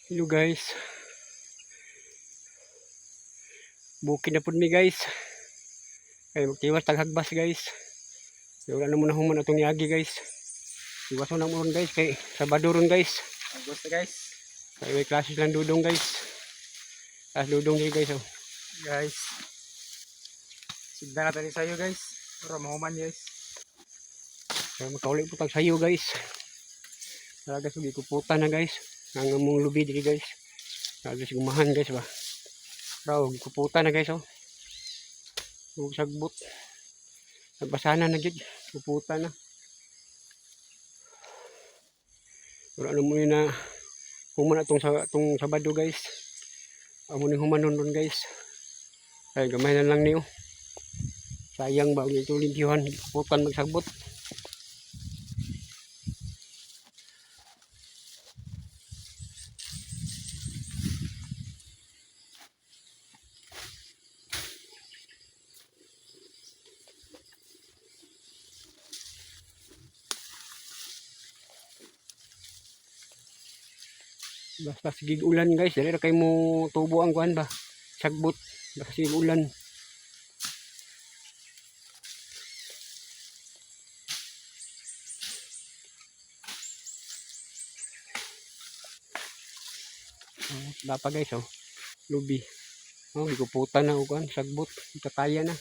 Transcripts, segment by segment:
Hello guys. Bukid na pud mi, guys. Kay magtiwas tag hagbas, guys. Kay wala na muna human atong yagi, guys. Iwason na mo ron, guys, kay Sabado ron, guys. Gusto, guys. Kay may klase lang dudong, guys. Class dudong diri, guys, oh. Guys. Sigda natin sayo, guys. Para mahuman, guys. Kaya makauli po tag sayo, guys. Talaga sugi kuputan na, guys. Ang among lubi diri, guys. Talaga sigumahan, guys, ba. Raw gikuputan na, guys, oh. Ug sagbot. Nagbasana na gid, kuputan na. Wala na muna na human atong sa atong Sabado, guys. Amo ni humanon ron, guys. Ay gamay na lang niyo. Sayang ba ito limpyuhan, kuputan magsagbot. Basta sige ulan, guys, dali ra kay mo tubo ang kuan ba. Sagbot basta sige ulan. Oh, pa guys, oh. Lubi. Oh, gikuputan na og kuan sagbot, kaya na.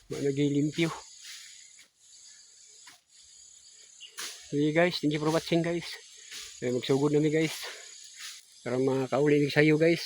Wa nagilimpyo. Sige guys, thank you for watching, guys. Magsugod na mi, guys. Para makauli mig sayo, guys.